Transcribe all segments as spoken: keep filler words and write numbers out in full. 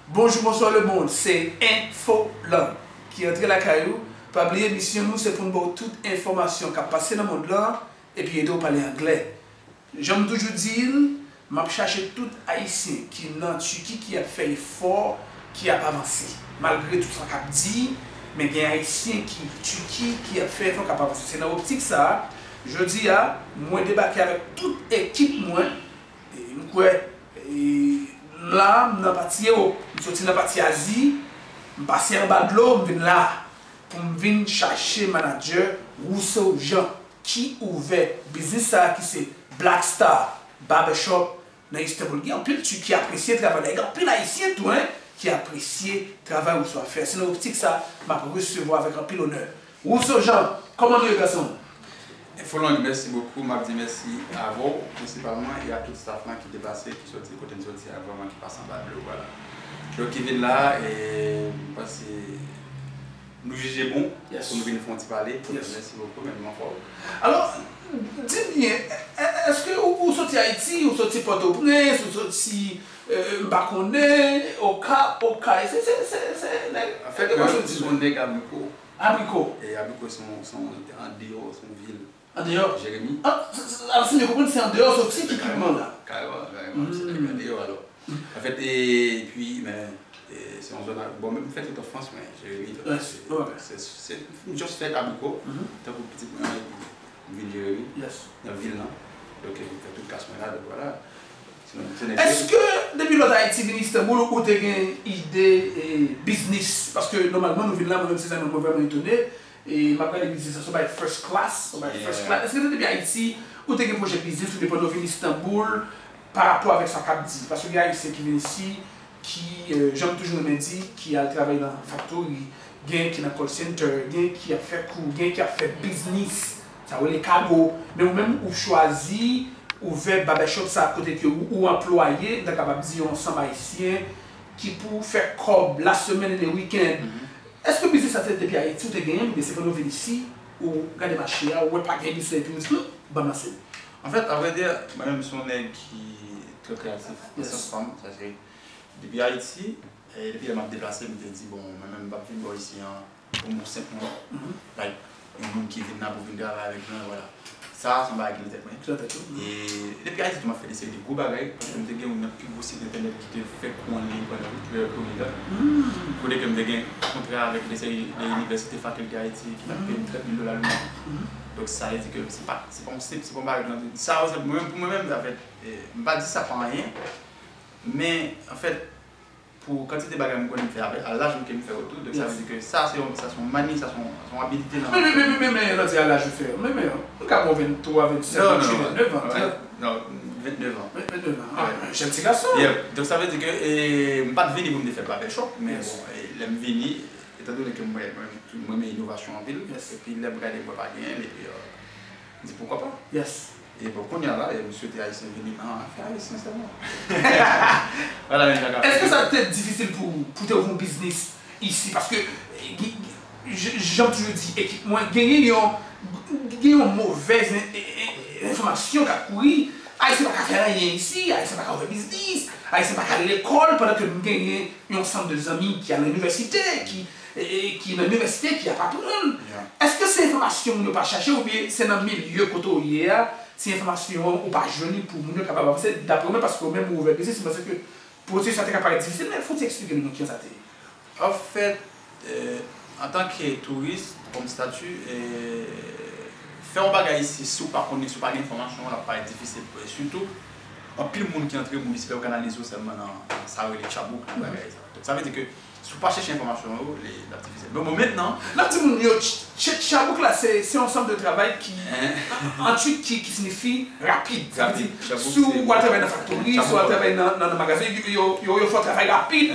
Bonjou, bonswa lemonn, se Infolang ki antre lakay ou. Pa bliye misyon nou se pou n ba w tout enfòmasyon k ap pase nan mond lan epi ede w pale anglè. Jan m toujou di l, m ap chache tout Ayisyen ki nan Tiki ki ap fè efò, ki ap avanse. Malgre tout sa k ap di, men gen Ayisyen ki Tiki ki ap fè efò, k ap avanse. Se nan optik sa a, jodi a, mwen debake avèk tout ekip mwen. E m kwè, e, m la, m nan pati Ewòp. M soti nan pati Azi, m pase anba dlo, m vin la pou m vin chache manadjè Rousseau Jean ki ouvè biznis sa a ki se Black Star Barbershop nan Istanbul. Gen anpil Turk ki apresye travay la. Gen anpil Ayisyen tou, en, ki apresye travay Rousseau ap fè. Se nan optik sa a, m ap resevwa avèk anpil onè Rousseau Jean. Kòman nou ye, gason? Infolang, mèsi bokou. M ap di mèsi avè w, prensipalman, e a tout staff lan ki deplase, ki soti kote n soti a, vrèman, ki pase anba dlo, vwala. Donk, ki vin la, e m panse nou jije bon pou nou vin fè yon ti pale. Mèsi bokou, men nou anfòm. Alò, di m byen, è-, è-, èske ou, ou soti Ayiti, ou soti Pòtoprens, ou soti, e, m pa konnen, Okap, Okay, se, se, se, se nèg, anfèt, se yon nèg Abriko. Abriko. E Abriko, se yon, se yon, andeyò, se yon vil. Andeyò? Jeremi. Ah, se, se, alò, si m byen konprann, se andeyò soti ki pi lwen la. Kareman, kareman, se nèg andeyò, alò. Anfèt, e, epi, men, e, se yon zòn, bon, men m fèt tout anfans mwen, Jeremi, donk, se, se, se, m just fèt Abriko, tankou pitit mwen, epi m vin Jeremi, nan vil lan. Donk, m fè tout klas mwen la, donk, vwala. Sinon, se nèg Jeremi. Èske, depi lòt Ayiti vin Istanbul, ou te gen ide, e, biznis? Paske, nòmalman, nou vin la, mwen menm, se sa, mwen vrèman etone. E m ap gade biznis la, se yon bagay first class, se yon bagay first class. Èske depi Ayiti, ou te gen pwojè biznis, ou te pandan w vin Istanbul, pa rapò avèk sa k ap di? Paske gen Ayisyen ki vin isi, ki, e, jan m toujou renmen di, ki al travay nan faktori, gen ki nan call center, gen ki ap fè kou, gen ki ap fè biznis, sa yo rele kago. Men ou menm, ou chwazi ouvè barbershop sa kote ke ou, ou anplwaye, m ta kapab di yon ansanm Ayisyen ki pou fè kòb la semaine and the weekend. Èske biznis sa se depi Ayiti ou te genyen l, oubyen se pandan w vin isi, ou gade mache a, ou wè pa gen biznis epi ou di, "Humm, ban m lanse l"? Anfèt, avrèdi, mwen menm se yon nèg ki trè kreyatif, nan sans pa m, sa se depi Ayiti, e depi lè m ap deplase, m te di, "Bon, mwen menm m p ap vin bò isi an pou m yon senp moun." Like, yon moun ki vin la pou vin travay avèk mwen, vwala. Sa, se yon bagay ki nan tèt mwen. Ki nan tèt ou? E depi Ayiti tou, m ap fè de seri de gwo bagay, paske m te gen youn nan pi gwo sit entènèt ki te fè kou an liy pandan tout lè kolèj la. Kote ke m te gen kontra avèk de seri de inivèsite, fakilte Ayiti, ki t ap peye m trant mil dola lemwa. Donk, sa vle di ke se pa, se pa yon senp, se pa yon bagay ki nan tèt. Sa, se mwen, pou mwen menm, anfèt, e, m pa di sa pa anyen, men, anfèt, pou kantite bagay m konnen m fè avèk, a laj m ke m fè yo tou, donk sa vle di ke sa se yon, sa se yon mani, sa se yon, se yon abilite nan. Men, men, men, men, men, men, lè w di a laj ou fè yo, men, men, ou ka bon venntwa, vennsèt, venntuit, vennèf an, trant. Non, vennèf an. Vennèf an. Ah, jèn ti gason. Yeah. Donk sa vle di ke, e, m pa t vini pou m te fè barbershop, men bon, e, lè m vini, etandone ke mwen, mwen, mwen renmen inovasyon anpil, epi lè m gade m wè pa genyen l, epi, e, m di poukwa pa. Yes. E bon, kounye a la, e, m swete Ayisyen vini nan afè Ayisyen sèlman. Vwala, men kaka. Èske sa te difisil pou, pou te ouvri yon biznis isi? Paske, e, gi-, gi-, j-, jan m toujou di ekip mwen, genyen yon, gen yon movèz en-, en-, en-, enfòmasyon k ap kouri. Ayisyen pa ka fè anyen isi, Ayisyen pa ka ouvè biznis, Ayisyen pa ka al lekòl, pandan ke m genyen yon sanm de zanmi ki al nan inivèsite, ki, e, e, ki nan inivèsite, ki ap aprann. Èske se enfòmasyon moun yo pa chache oubyen se nan milye kote w ye a, se enfòmasyon an ou pa jwenn li pou moun yo kapab avanse? Daprè mwen, paske ou menm ou ouvè biznis, m panse ke pwosesis la te ka parèt difisil, men fò w ti eksplike nou kijan sa te ye. Anfèt, e, antanke touris, kòm stati, e, fè yon bagay isi, si w pa konnen, si w pa gen enfòmasyon, l ap parèt difisil. Sitou, anpil moun ki antre Moris, lè yo kanalize w sèlman nan, nan sa yo rele tchabouk, nan bagay sa. Donk, sa vle di ke si w pa chèche enfòmasyon yo, li, l ap difisil. Men bon, mentnan, n ap di moun yo, tch-, tch-, tchabouk la, se, se yon ansanm de travay ki, an, an turc, ki, ki siyifi rapid. Sa vle di, si w al travay nan faktori, si w al travay nan, nan, nan magazen, yo, yo, yo, yo fè w travay rapid,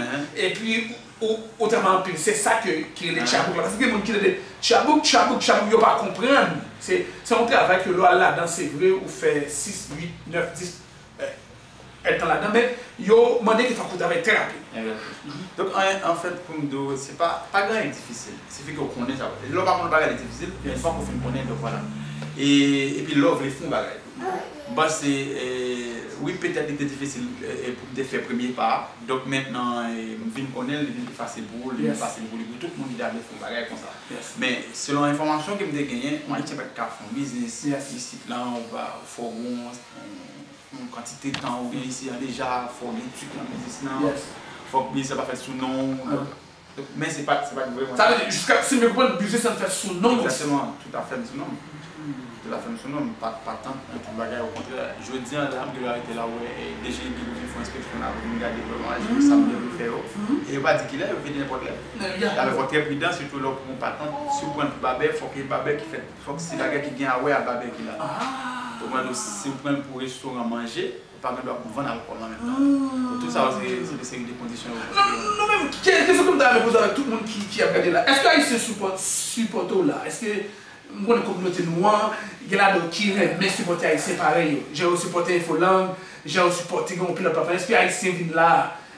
epi ou, ou travay anpil. Se sa ke, ki rele tchabouk la. Paske gen moun ki rele tchabouk, tchabouk, tchabouk, yo pa konprann. Se, se yon travay ke lè w al ladan, se vre, ou fè sis, uit, nèf, dis, e, èdtan ladan, men yo mande ke fòk ou travay trè rapid. Donk, an, anfèt, pou m di w, se pa, pa gen anyen difisil. Sifi ke w konnen sa. Lè w pa konn yon bagay, li difisil, men fòk ou fin konnen, donk vwala. E, epi lè w vle fè yon bagay. M panse, eh, wi, petèt li te difisil, eh, eh, pou m te fè premye pa a. Donk, mentnan, eh, m vin konnen l, li vin pi fasil pou ou, li vin fasil pou li, pou tout moun ki ta vle fè yon bagay konsa. Men, selon enfòmasyon ke m te genyen, yon Ayisyen pa t ka fè yon biznis isit lan, ou pa, fò w gen yon, yon kantite tan ou gen isi an deja, fò w gen etid nan biznis lan, fòk biznis la pa fèt sou non w. Donk, men se pa, se pa t vrèman. Sa vle di, jiska, si m byen konprann, biznis lan fèt sou non w osi. Egzakteman, tout afè m sou non m. Tout afè m sou non m. Pa, patant, nan tout bagay, okontrè. Jodi an, la, m gen dwa rete la, wè, eh, D G I gen pou vin fè yon enspeksyon la, pou vin gade vrèman, èske sa m dwe fè yo. E yo pa di kilè, yo vin nenpòt lè. Talè, fò w trè pridan, sitou lè w pran yon patant. Si w pran l pou babè, fòk e babè ki fèt. Fòk se bagay ki gen a wè a babè ki la. Ou konprann? Si w pran l pou restoran manje, ou pa gen dwa pou vann alkòl an menm tan. Tout sa yo, se, se de seri de kondisyon yo. Non, non, non, men, ke-, kesyon ke m ta renmen poze avèk tout moun ki, ki ap gade la. Èske Ayisyen sipò-, sipòte w la? Èske, m konnen kominote nou an, gen ladan yo ki renmen sipòte Ayisyen parèy yo? Jan yo sipòte Infolang, jan yo sipòte gen yon pilòt pa fè. Èske Ayisyen vin la?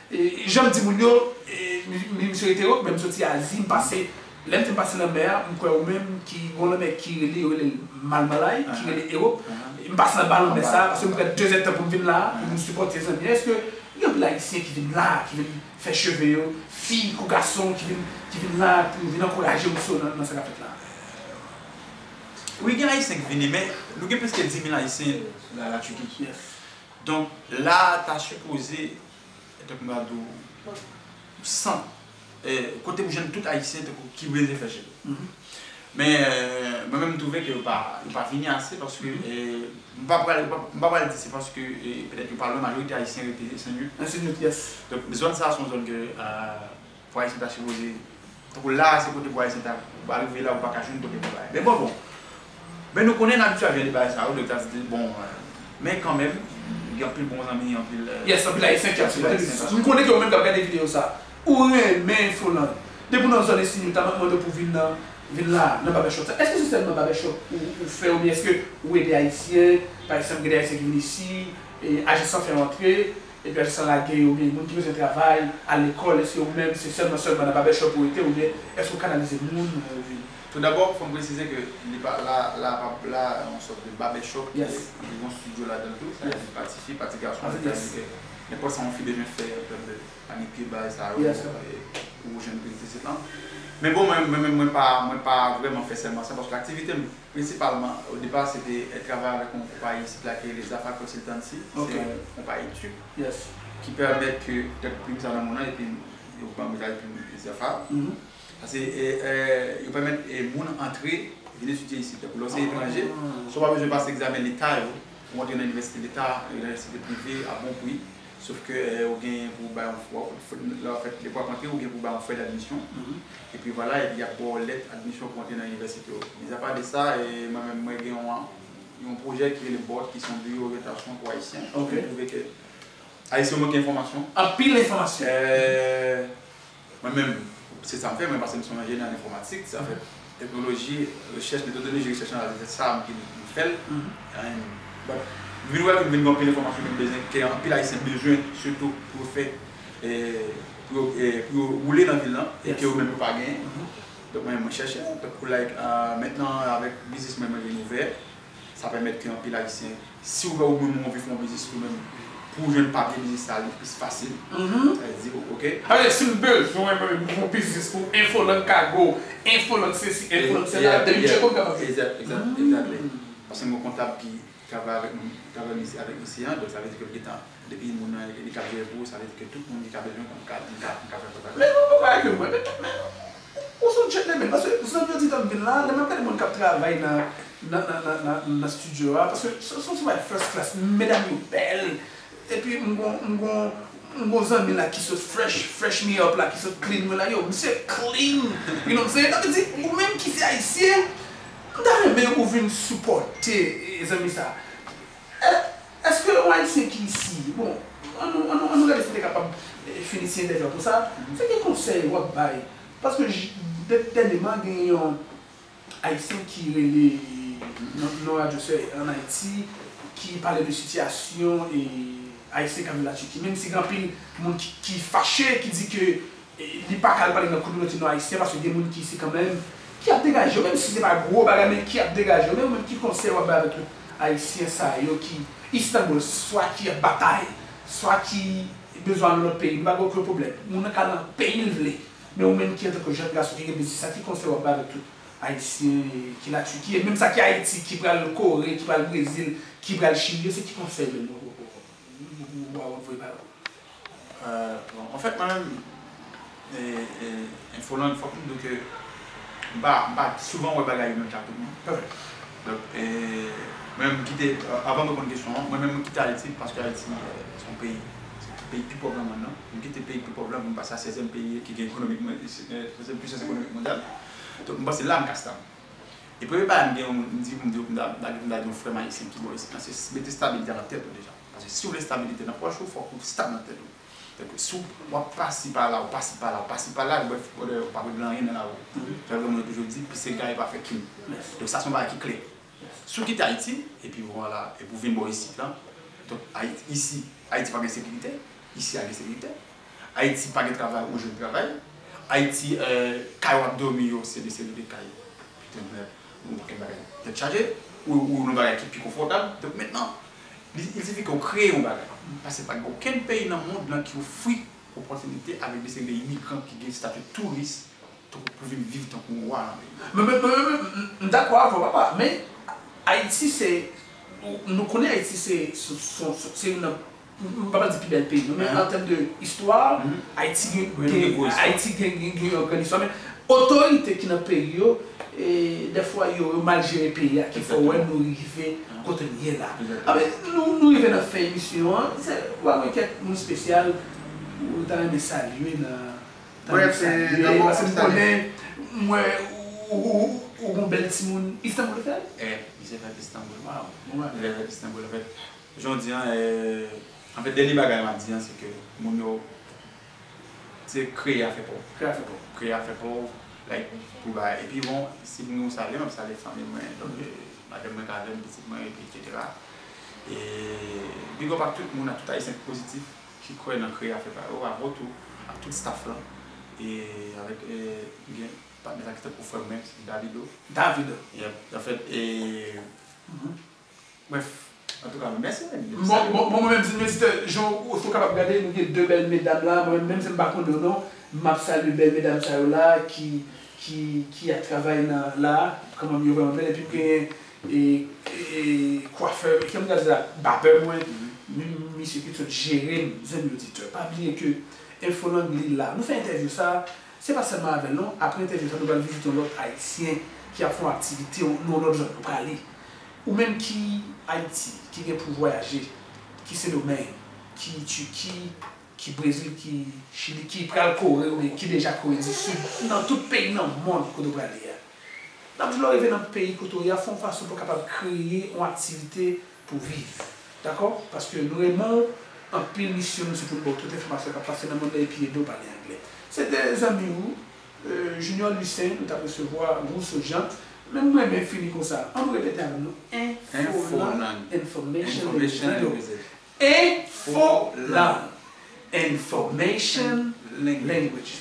E, jan m di moun yo, e, mi-, mi-, misye rete Ewòp, men m soti Azi, m pase, lè m fin pase lanmè a, m kwè ou menm ki gon lanmè ki rele, yo rele l Malmalay, ki rele Ewòp, m pase anba lanmè sa a, paske m pran de zèdtan pou m vin la a, pou m sipòte zanmi an. Èske gen anpil Ayisyen ki vin la a, ki vin fè cheve yo, fi kou gason, ki vin, ki vin la a pou vin ankouraje w nan, nan sa k ap fèt la a? Wi, gen Ayisyen ki vini, men nou gen plis ke dis mil Ayisyen la, la Tiki. Donk, la a ta sipoze, tankou m ta di w, sant, eh, kote pou jwenn tout Ayisyen tankou ki bezwen fè cheve. Men, eh, mwen menm, m twouve ke yo pa, yo pa vini ase paske, eh, m pa pral, m pa, m pa pral di se paske, eh, petèt yo pa lwen, majorite Ayisyen rete Sent Lut. Sent Lut, yes. Donk, zòn sa a se yon zòn ke, eh, pou Ayisyen ta sipoze, tankou la a, se kote pou Ayisyen ta, ou pa rive la, ou pa ka jwenn kote pou bay. Men bon, bon. Men nou konnen n abitye ap jwenn de bagay sa yo, donk ta di, bon, eh, men kanmenm, gen anpil bon zanmi, anpil, eh, yes, anpil Ayisyen ki ap sipòte biznis. M konnen ke ou menm k ap gade videyo sa, ou renmen Infoland. Depi w nan zòn Sent Lut, ta mande w pou vin nan, vin la, nan barbershop sa. Èske se sèlman barbershop ou, ou fè, oubyen èske ou ede Ayisyen, pa egzanp, gen de Ayisyen ki vin isi, e ajan san fè rantre, epi ajan san lage yo, oubyen moun ki bezwen travay, al lekòl, èske ou menm, se sèlman, sèlman nan barbershop ou rete, oubyen èske ou kanalize moun, eh, vin? Toudabò, fò m presize ke li pa, la, la, pa, la, yon sòt de barbershop, yes, li gen yon studio ladan l tou, sa vle di pa tifi, pa ti gason, sa vle di ke nenpòt sa yon fi bezwen fè, an tèm de manikir, bagay sa yo, eh, ou jwenn plis isit lan. Men bon, mwen, mwen, mwen, mwen pa, mwen pa vrèman fè sèlman sa, paske aktivite m, prensipalman, o depa, se te, eh, travay avèk yon konpayi isit la ki rele Zafa Consultancy. Se yon konpayi Turk ki pèmèt ke, tankou prim sa nan moun nan, epi yo ban mwen sa, epi Zafa. Paske, eh, eh, yo pèmèt, eh, moun antre, vin etidye isit. Tankou lè w se etranje, si w pa bezwen pase egzamen leta yo, ou antre nan inivèsite leta, inivèsite prive a bon pri. Sof ke, eh, ou gen pou bay yon, lè w ap fè, lè w ap antre, ou gen pou bay yon frè d'admission. Epi vwala, epi y ap ba w lèt admisyon pou antre nan inivèsite yo. Mizapa de sa, eh, mwen menm, mwen gen yon, yon pwojè ki rele BORT, ki se yon biwo oryantasyon pou Ayisyen. Mwen twouve ke Ayisyen yo manke enfòmasyon. Anpil enfòmasyon. Eh, Mwen menm, se sa m fè, mwen, paske m se yon enjenyè an enfòmatik, se afè teknoloji, rechèch, metodoloji rechèch analiz, se sa m ki m fè l. And, but, m vin wè ke m vin gen anpil enfòmasyon ke m bezwen, ke anpil Ayisyen bezwen, sitou pou yo fè, eh, pou yo, eh, pou yo woule nan vil lan, e ke yo menm yo pa genyen. Donk, mwen, mwen chèche, tankou, like, ah, mentnan, avèk biznis mwen, mwen vin ouvè, sa pèmèt ke anpil Ayisyen, si w wè ou menm ou anvi fè yon biznis ou menm, pou w jwenn papye biznis sa, li plis fasil. Sa vle di, oke. Sa vle di, si m bezwen mwen menm yon biznis pou Infoland Cargo, Infoland sesi, Infoland sela, depi m tcheke m kapab fè. Exactly. Paske m gen kontab ki travay avèk nou, travay avèk misye an, donk sa vle di ke m gentan Depi moun nan li ka jere pou ou, sa vle di ke tout moun ki ka bezwen konn ka, li ka, li ka fè kontak. Men ou pa pale ke mwen, men, men, ou se yon gentleman, paske zanmi yo di tan m vin la, lè m ap gade moun k ap travay nan, nan, nan, nan, nan, nan studio a, paske se, se yon travay first class, medam yo bèl, epi m gon, m gon, m gon zanmi la ki sot fresh, fresh me up la, ki sot clean mwen la, yo, misye clean, you know what I'm saying? Sa vle di, ou menm ki se ayisyen, m ta renmen ou vin sipòte, eh, zanmi sa. Èske yon ayisyen ki isi, bon, ann nou, ann nou, ann nou gade si nou te kapab, eh, fini ti entèvyou a konsa, se ki konsèy w ap bay? Paske j-, dè-, dènyèman, gen yon ayisyen ki rele nan, nan radyo sè ann Ayiti, ki pale de sitiyasyon, eh, ayisyen k ap viv Latiki. Menm si gen anpil moun ki, ki fache, ki di ke E li pa ka al pale nan kominote nò ayisyen, paske gen moun ki isi kanmenm, ki ap degaje yo, menm si se pa gwo bagay, men ki ap degaje yo. Men ou menm, ki konsèy w ap bay avèk tout, Ayisyen sa yo ki Istanbul, swa ki ap batay, swa ki bezwen al nan lòt peyi, m pa gen okenn pwoblèm. Moun nan ka al nan peyi l vle. Men ou menm ki antanke jèn gason ki gen biznis, sa ki konsèy w ap bay avèk tout Ayisyen ki Latiki, e menm sa ki Ayiti, ki pral Kore, ki pral Brezil, ki pral Chili, se ki konsèy menm w ap voye ba yo? Euh, bon, anfèt, mwen menm, e, e, Infolang, fòk m di w ke m pa, m pa souvan wè bagay yo menm jan ak tout moun. Donk, e, mwen menm m kite, avan m reponn kesyon an, mwen menm mwen kite Ayiti paske Ayiti, e, se yon peyi, se peyi pi pòv nan mond lan. M kite peyi pi pòv lan pou m pase a sèzyèm peyi ki gen ekonomik, sèzyèm pisans ekonomik mondyal. Donk, m panse la m ka stab. E premye bagay m gen, m di, m di, m ta, m ta, m ta di yon frè m ayisyen ki bò isit la, se mete stabilite a nan tèt ou deja. Paske si w vle stabilite nan pòch ou, fòk ou stab nan tèt ou. Donk, si w ap pasi pa la, w pasi pa la, w pasi pa la, brèf, ou pa regle anyen nan lavi w. Sa vle mwen toujou di, pise gay pa fè kim. Donk, sa se yon bagay ki klè. Si w kite Ayiti, epi vwala, epi w vin bò isit la, donk, Ayiti, isi, Ayiti pa gen sekirite, isi a gen sekirite. Ayiti pa gen travay, ou jwenn travay. Ayiti, e, kay w ap dòmi yo, se de seri de kay. Yon pakèt bagay tèt chaje, ou, ou nan bagay ki pi konfòtab. Donk mentnan, li, li sifi ke w kreye yon bagay. Paske pa gen okenn peyi nan mond lan ki ofri opòtinite avèk de seri de imigran ki gen estati touris tankou pou vin viv tankou yon wa nan peyi. Men, men, men, men, m dakò avè w, papa, men Ayiti se, nou konnen Ayiti se, se, se, se, se youn nan, m pa pral di pi bèl peyi, non, men an tèm de istwa, Ayiti gen, gen, Ayiti gen, gen, gen yon gran istwa, men otorite ki nan peyi yo, e, dèfwa yo, yo mal jere peyi a, ki fè w wè nou rive kote n ye la. Anben, nou, nou rive nan fen emisyon an, se, w a gen kèk moun espesyal ou ta renmen salye nan Brèf, e, dabò, paske m konnen, m wè ou, ou, ou, ou gon bèl timoun. Istanbul ou fèt? E, misye fèt Istanbul. Waw, bon bagay. Misye fèt Istanbul, anfèt. Jan w di an, e, anfèt, dènye bagay m ap di an, se ke moun yo, se kreye a fè pa w. Kreye a fè pa w. Kreye a fè pa w, like, pou bay. Epi bon, si m gen yon salye, m ap salye fanmi mwen, donk, e, madanm mwen k avè m, pitit mwen, epi etsetera. E, big up ak tout moun, ak tout Ayisyen ki pozitif, ki kwè nan kreye a fè pa yo, avè w tou, ak tout staff lan, e avèk, e, gen patnè sa ki tankou frè m menm, se Davido. Davido. Yep, anfèt, e, brèf, antouka, mèsi, men. Bon, bon, bon, mwen menm, si nou meditè, jan ou, ou kapab gade, nou gen de bèl medam la, mwen menm, menm si m pa konnen yo non, m ap salye bèl medam sa yo la, ki, ki, ki ap travay nan, la, kanmenm yo vrèman bèl, epi m gen e, e, kwafè, kòm m ta di la, babè mwen, mi-, misye ki sot jere m, zanmi oditè. Pa bliye ke Infolang li la. Nou fè entèvyou sa, se pa sèlman avè l non. Apre entèvyou sa, nou pral vizite yon lòt Ayisyen ki ap fè yon aktivite nan yon lòt zòn nou prale. Ou menm ki Ayiti, ki gen pou vwayaje, ki Sendomeng, ki Tiki, ki Brezil, ki Chili, ki pral Kore oubyen ki deja Kore di Sid, nan tout peyi nan mond kote w prale a. N ap di lè w rive nan peyi kote w ye a, fè yon fason pou w kapab kreye yon aktivite pou w viv. Dakò? Paske nou renmen w anpil, misyon nou se pou n ba w tout enfòmasyon k ap pase nan mond lan epi ede w pale anglè. Se te zanmi w, e, Junior Lucin, nou t ap resevwa Rousseau Jean. Men m renmen fini konsa. Ann nou repete avè m non. Infolang, Information Language. Infolang. Info Lang, Information Language.